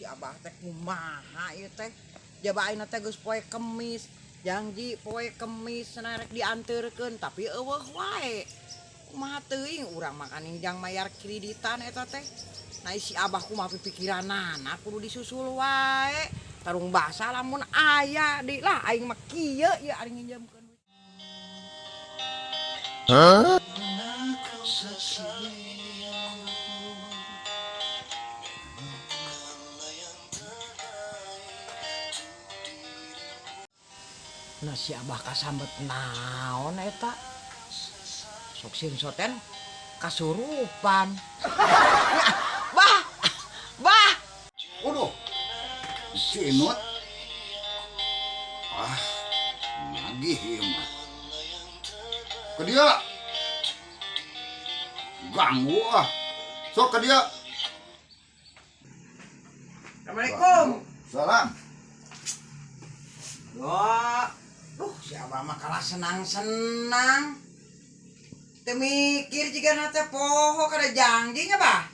Si Abah teh kumaha ieu teh? Jaba ayeuna teh geus poe Kemis. Janji poe Kemis cenah rek dianterkeun, tapi euweuh wae. Kumaha teuing, urang mah kan jang mayar kreditan eta teh. Nah, si Abah kumaha pipikiranana, kudu disusul wae. Tarung basa lamun aya di lah aing mah kieu ieu ari nginjemkeun duit. Pernah kau sesali aku? Bukanlah yang terbaik untuk dirimu. Nah, si Abah kasambet naon eta? Sok sieun soten kasurupan. Bah! Bah! Waduh, si Inut. Ah, nagih ieu mah. Ke dia. Ganggu ah. Sok ke dia. Assalamualaikum. Salam. Wah, duh, si Abah mah kalah senang-senang. Teu mikir jiga teh poho kada janjinya, Bah.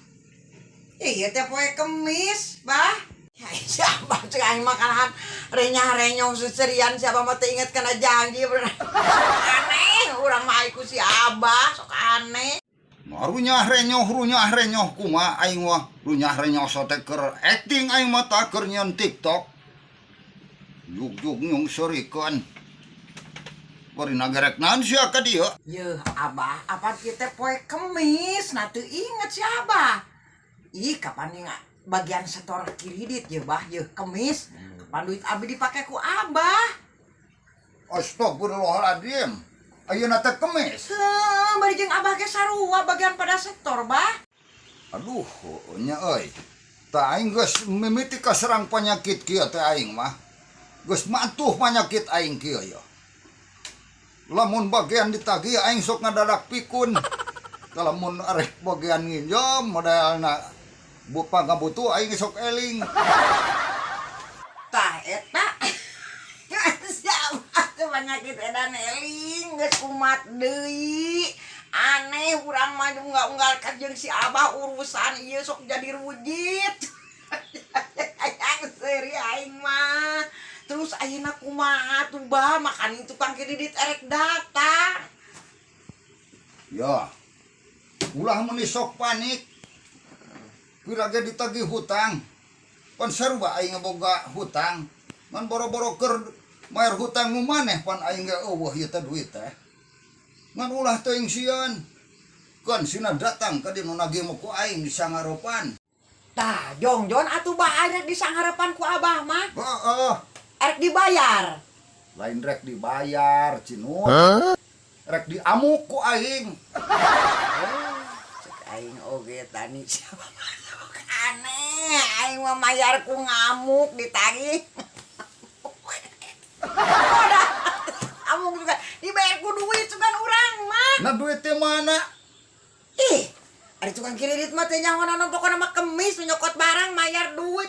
Iya teh poe Kemis, Bah. Ya, si Abah cek aing mah kalahan renyah-renyong seserian, si Abah mah teu inget kana janji, bener. Aneh, urang mah ku si Abah sok aneh. Nah, runyah renyoh, runyah renyoh kumaha aing mah? Runyah renyoh sote keur acting aing mah, tah keur nyeun TikTok. Juk-juk nyung serikeun. Bari nagerek naon sia ka dieu? Yeuh, Abah, apa kita poe Kemis? Nah, teu inget si Abah. Ih, kapan nih nggak bagian setor kredit ya, Bah? Yeuh, Kemis. Kapan duit abi dipake ku Abah? Astagfirullahaladzim. Ayeuna teh Kemis. Heuh, bari jeung Abah ge sarua bagian pada setor, Bah. Aduh, nya euy. Tah, aing geus mimiti kaserang penyakit kieu teh aing mah. Geus matuh penyakit aing kieu ya. Lamun bagian ditagih aing sok ngadadak pikun. Lamun arek bagian nginjem modelna bu pangabutuh, aing sok eling. Tah eta. Siapa tuh penyakit edan eling geus kumat deui. Aneh urang mah unggal-unggal ka jeung si Abah urusan ieu sok jadi rujit. Yang seuri aing mah. Terus ayeuna kumaha tuh, Bah? Makan tukang kredit erek datang. Ya. Ulah meuni sok panik. Pira ge ditagih hutang. Pan sarua aing boga hutang. Ngan boro-boro keur mayar hutang nu maneh, pan aing ge euweuh ieu teh duit teh. Ngan ulah teuing sieun. Kan sina datang ka dieu nu nagih mah ku aing disangarepan. Tah, jongjon atuh, Bah, erek disangharepan ku Abah mah. Heeh. Erek dibayar. Lain rek dibayar, Cinut. Rek diamuk ku aing. Cek aing oge tani siapa masuk aneh aing mah mayar ku ngamuk, ditagih. Udah amuk juga dibayar ku duit sugan urang mah. Nah, duit teh mana? Ih, ada tukang kredit mah teh nyaho naon, pokona mah Kemis nyokot barang mayar duit.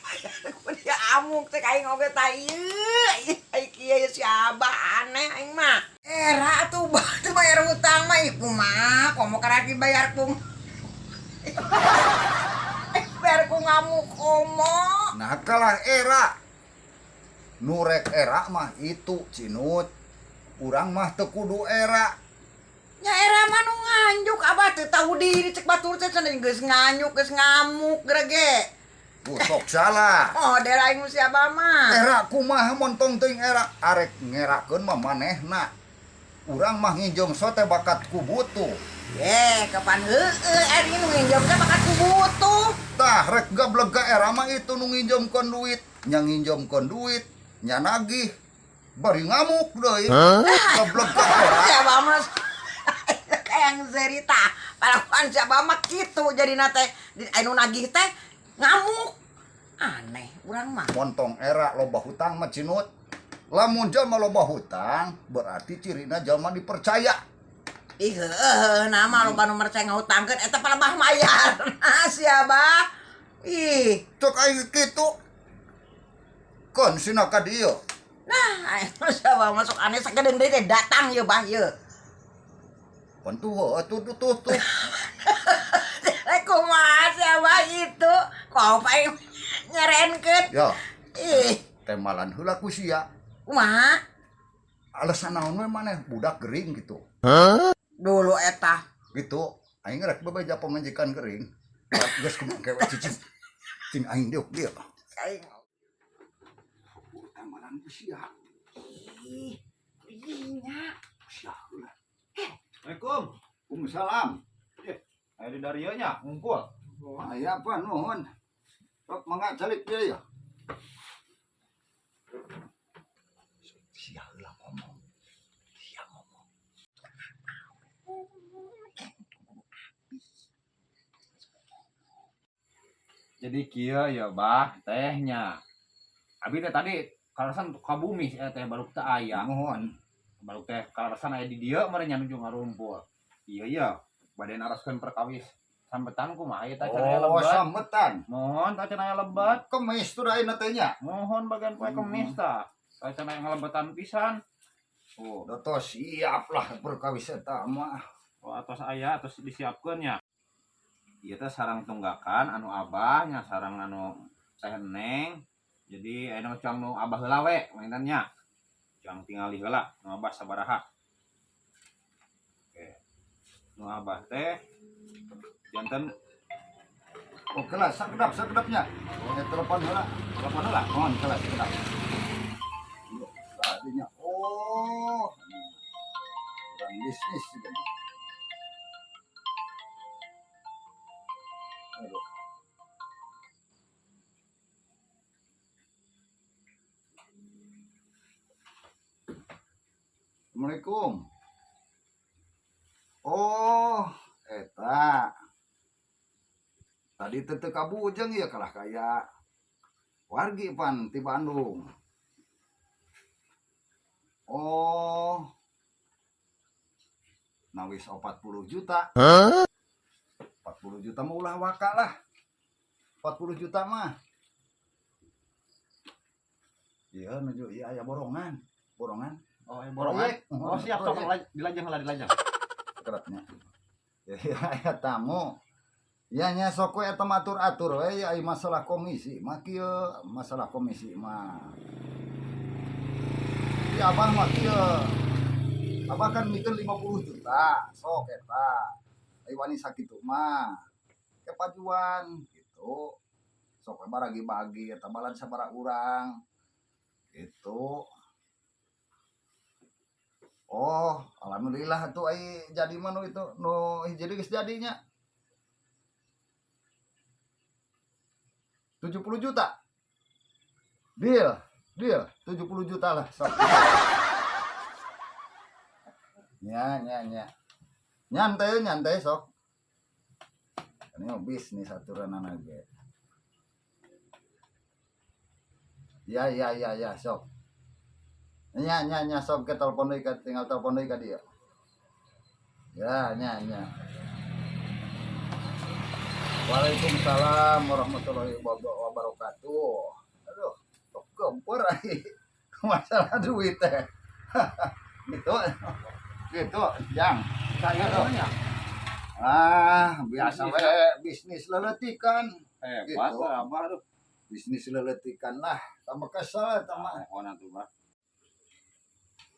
Bayar ku dia amuk teh aing oge tah ieu. Ai kieu si Abah aneh aing mah. Era atuh, Bah, teu bayar hutang mah, ih kumaha komo karek dibayar ku bayar ku ngamuk komo. Nah, kalah era. Nu rek era mah itu, Cinut. Urang mah teu kudu era. Nya era mah nu nganjuk, Abah teu tahu diri, cek batur teh cenah geus nganjuk geus ngamuk grege. Ku sok salah. Oh, daerah aing si Abah mah. Era kumaha montong teuing era, arek ngerakeun mah manehna. Urang mah nginjem sote bakat ku butuh. Ye, kapan heueuh ari nu nginjem teh bakat ku butuh. Tah, rek gableg ka era mah itu nu nginjemkeun duit, nya nginjemkeun duit, nya nagih. Bari ngamuk deui. Gableg ka era. Si Abah mah kayak cerita. Palakuan si Abah mah kitu jadi teh anu nagih teh ngamuk. Aneh urang mah. Montong era loba hutang mah, Cinut. Lamun jalma loba hutang berarti cirina jalma dipercaya. Ih, heueuh, nama loba nu percaya ngahutangkeun eta palebah mayar. Nah, si Abah. Ih, Cek aing kitu. Kan sina ka dieu. Nah, ayo si Abah masuk aneh sakedeung deui teh datang ye, Bah, ye. Pan tuh heueuh, tuh tuh tuh tuh. Kumaha si Abah itu? Kok aing Nyarenkeun. Ya, Ih, temalan heula ku sia. Kumaha? Alasan naon we maneh budak gering gitu. Dulu eta. Gitu. Aing rek bebeja pamajikan gering. Geus kumaha we cicing. Cing aing diuk dieu. Aing. Temalan ku sia. Ih, ih nya. Sia heula. Assalamualaikum. Waalaikumsalam. Aya di dieu nya, ngumpul. Aya apa nuhun. Sok mangga calik dieu ya. Sia heula ngomong. Sia ngomong. Jadi kieu ya, Bah, tehnya. Abi teh tadi kalasan ka bumi teh baru teu aya. Nuhun. Baru teh kalasan aya di dieu meureun nya nuju ngarumpul. Iya iya, bade naroskeun perkawis sambetan kumaha ieu teh can aya Oh, lebat. sambetan. Mohon teh can aya lebat. Kemis tuh ayeuna teh nya. Mohon bagian poe kemis tah. Teh can aya ngalebetan pisan. Oh, Doto siap lah perkawis eta mah. oh atos aya atos disiapkeun nya. Ieu teh sarang tunggakan anu abah nya sarang anu teh neng. Jadi aya nu cuang nu abah heula we mainan nya. Cuang tingali heula nu abah sabaraha. Oke. Nu abah teh janten. Oke lah, sakedap sakedapnya. Ya, telepon heula. Telepon heula. Mohon kelas sekedap. Tadinya, oh, orang bisnis juga nih. Aduh. Assalamualaikum. Oh, eta. Tadi teh teu kabujeng ya kalah kaya wargi pan ti Bandung. Oh. Nawis 40 juta. 40 juta mah ulah waka lah. 40 juta mah. Iya nuju iya aya borongan. Borongan. Oh, aya borongan. Proyek. Oh, siap sok Proyek. dilajeng heula dilajeng. Kerapnya. Ya ya aya tamu. Ya nya sok we eta atur-atur we ya masalah komisi mah kieu, masalah komisi mah. Ya abah mah kieu. Abah kan mikir 50 juta, sok eta. Ai wani sakitu mah. Kepajuan gitu. Sok we baragi-bagi eta balan sabaraha urang. Gitu. Oh, alhamdulillah tuh ai jadi mah nu itu nu hiji geus jadinya. 70 juta. Deal, deal, 70 juta lah sok. Nya, nya, nya. Nyantai, nyantai sok. Ini mah bisnis aturan ge. Ya, ya, ya, ya, sok. Nya, nya, nya, sok ke telepon deui ka tinggal telepon deui ka dia. Ya, nya, nya. Waalaikumsalam warahmatullahi wabarakatuh. Aduh, tok gempur ai. Masalah duit teh. Gitu. Gitu, Jang. Saya nya. Ah, biasa we bisnis leletikan. Hebat Gitu. abah aduh. Bisnis leletikan lah. Tambah kesel eta mah. Mohon atuh, Bah.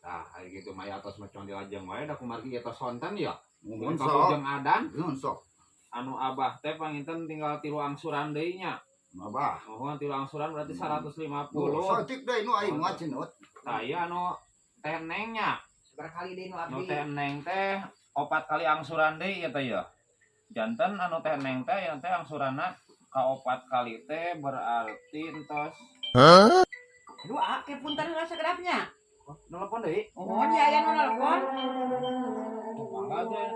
Nah, kayak gitu mah ya atos macam dilajeng wae da kumargi eta sonten ya. Mun Mun sok. kabujeng adan Mun sok. Anu abah teh panginten tinggal tilu angsuran deui nya. Abah. Mohon tilu angsuran berarti 150. Oh, saeutik deui nu aing mah cenut. Tah ieu anu teh nengnya. Seberapa kali deui nu Nu abdi? teh neng teh opat kali angsuran deui ieu teh ya. Janten anu teh neng teh yang teh angsuranna ka opat kali teh berarti entos. Aduh, ah, ke punten heula sakedapnya. Oh, nelpon deui. Oh, dia aya nu nelpon. Mangga teh.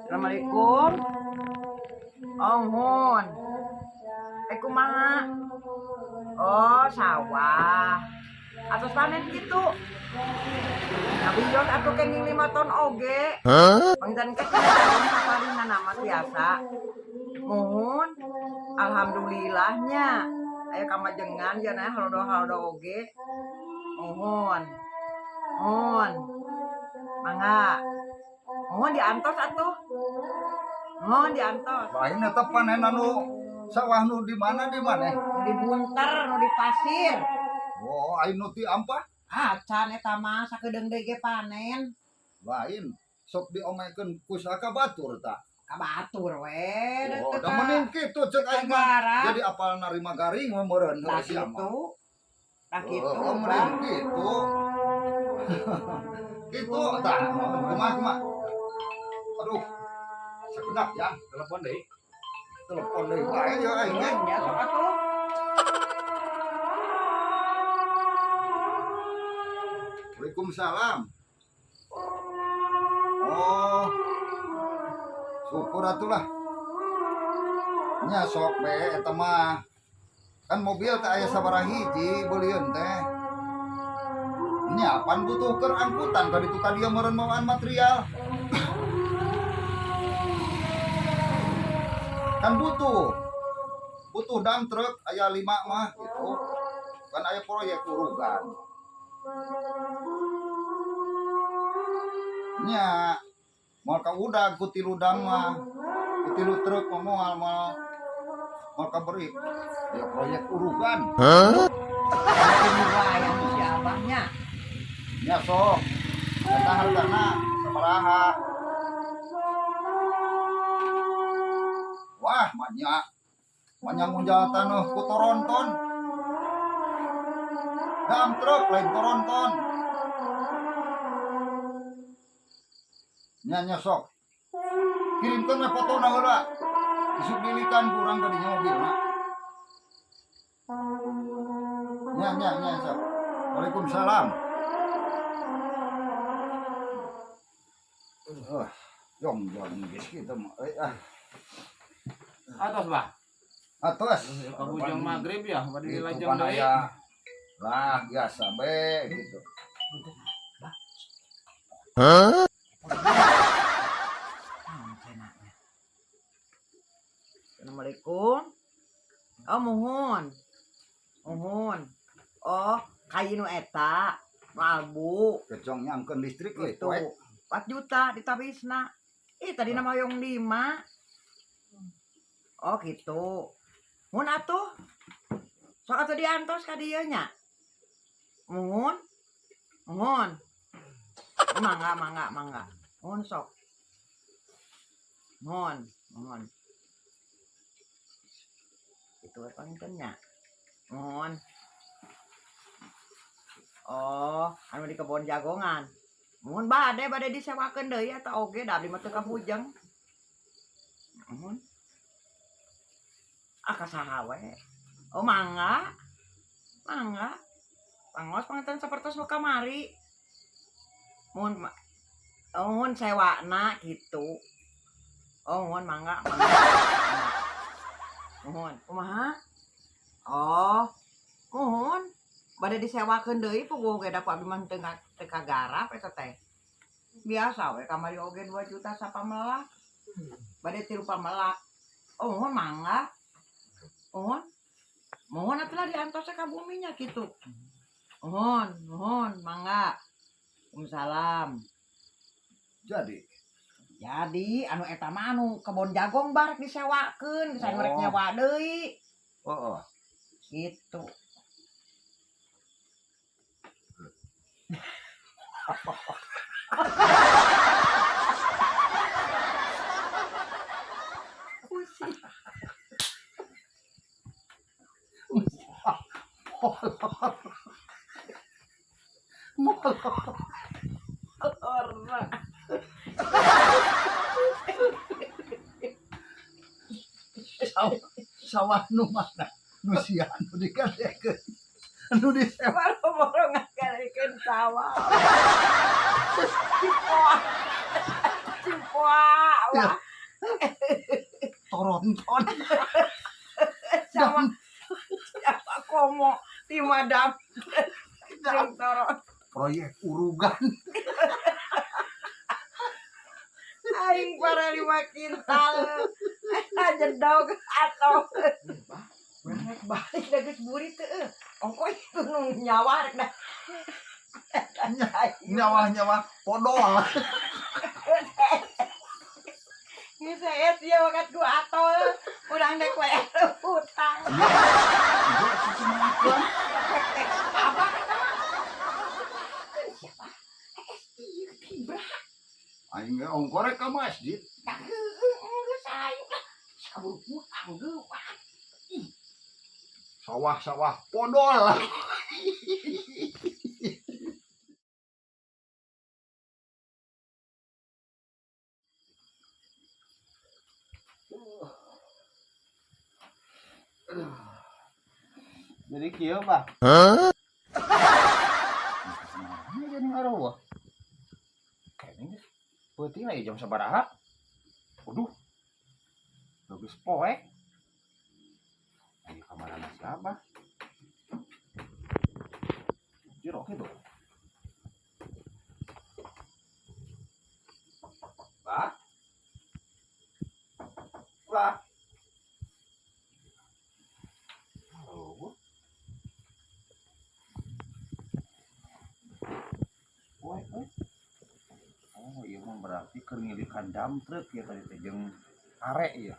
Assalamualaikum. Oh, mohon. Eh, kumaha? Oh, sawah. Atos panen gitu. Nabiyon atuh kenging 5 ton oge. Panginten ke saparina nama biasa. Mohon. Alhamdulillahnya. Aya kamajengan ya nah halodo-halodo oge. Mohon. Mohon. Mangga. Mohon diantos atuh. Mohon diantos. Lain eta panen anu Sawah nu di mana di mana? Nu di Bunter, nu di pasir. Oh, aing nu ti Ampah. Acan eta mah sakedeung deui ge panen. Lain sok diomekeun ku saka batur ta. Ka batur we. Oh, da mending kitu cek aing mah. Garap. Jadi apal narima garing mah meureun Tah heuh sia mah. kitu. Tah kitu. Oh, Bang. mending kitu. Kitu tah. Kumaha kumaha. Aduh. Sakedap ya, Telepon deui. Telepon deui bae ya aing ge. Ya sok atuh. Waalaikumsalam. Oh. Syukur atuh lah. Nya sok be eta mah. Kan mobil teh aya sabaraha hiji beulieun teh. Nya pan butuh keur angkutan ka ditu ka dieu meureun mawaan material. Kan butuh. Butuh dump truck aya 5 mah gitu. Kan aya proyek urugan. Nya moal ka udag ku tilu dam mah. Ku tilu truk mah moal moal moal kaberik. Aya proyek urugan. Tunggu wae atuh si abahnya. Nya sok. Eta hargana sabaraha? Wah, manya. Manya munjal taneuh ku toronton. Dump truk lain toronton. Nya nya sok. Kirimkeun we fotona heula. Isuk dilikan ku urang ka dinya mobilna. Nya nya nya sok. Waalaikumsalam. Ah, jong jong geus kitu mah. Euy ah. Atos, Bah. Atos. Kabujang maghrib ya, bade Gitu dilajeng pan deui. aya. Lah biasa be gitu. Naon cenahnya? Assalamualaikum. Oh, muhun. Muhun. Oh, kayu nu eta, nu albu. Kecong nyangkeun listrik we Gitu. poek. 4 juta ditawisna. Ih, tadi nama hoyong 5. Oh, gitu. Mun atuh. Sok atuh diantos ka dieu nya. Muhun. Muhun. Oh, mangga, mangga, mangga. Muhun sok. Muhun, muhun. Itu we panginten nya. Muhun. Oh, anu di kebon jagongan. Muhun bade bade disewakeun deui eta oge da abdi mah teu kabujeng. Muhun. Ah ka saha we? Oh, mangga. Mangga. Pangos panginten sapertos nu kamari. Muhun oh, muhun sewana gitu. Oh, muhun mangga, mangga. Mangga. Muhun, kumaha? Oh, muhun. Bade disewakeun deui puguh ge da ku abdi mah teu kagarap eta teh. Biasa we kamari oge 2 juta sapamelak. Bade 3 pamelak. Oh, muhun mangga. Muhun. Muhun atuh lah diantos ka buminya gitu. Muhun, muhun, mangga. Waalaikumsalam. Jadi Jadi anu eta mah anu kebon jagong barek disewakeun, bisa rek Oh. nyewa deui. Oh, oh. Gitu. Pusing. Molor. Molor. Ora. Sawah, sawah nu mana? Nu sia nu dikadekeun. Nu disewa. Boro-boro ngagarekeun sawah. Cipoa. Cipoa. Wah. Toronton. Sama siapa komo ti madam. Jeung toron. Proyek urugan. Aing para 5 kintal. Jedog atau rek balik da geus burit teu eueuh. Ongko itu nu nyawa rek da. Nyawa-nyawa podol. Geus aya sia wakat ku atol. Udah. Urang dek we hutang. Iya, cuci makan. Abah eta mah. Kan siapa? Ieu tibra. Aing ge ongkorek ka masjid. Tah heueuh geus aing lah. Sakaburu hutang geuwah. Sawah-sawah podol. Jadi kieu, Bah. Ini jadi ngaruh. Kayaknya geus peuting lah ya jam sabaraha. Waduh. Bagus poek. Ayo kamarana siapa? Jero gitu. Bah. Bah. Halo. Poek euy. Oh, iya mah berarti keur ngilikan dump truck ya tadi teh jeung are ya.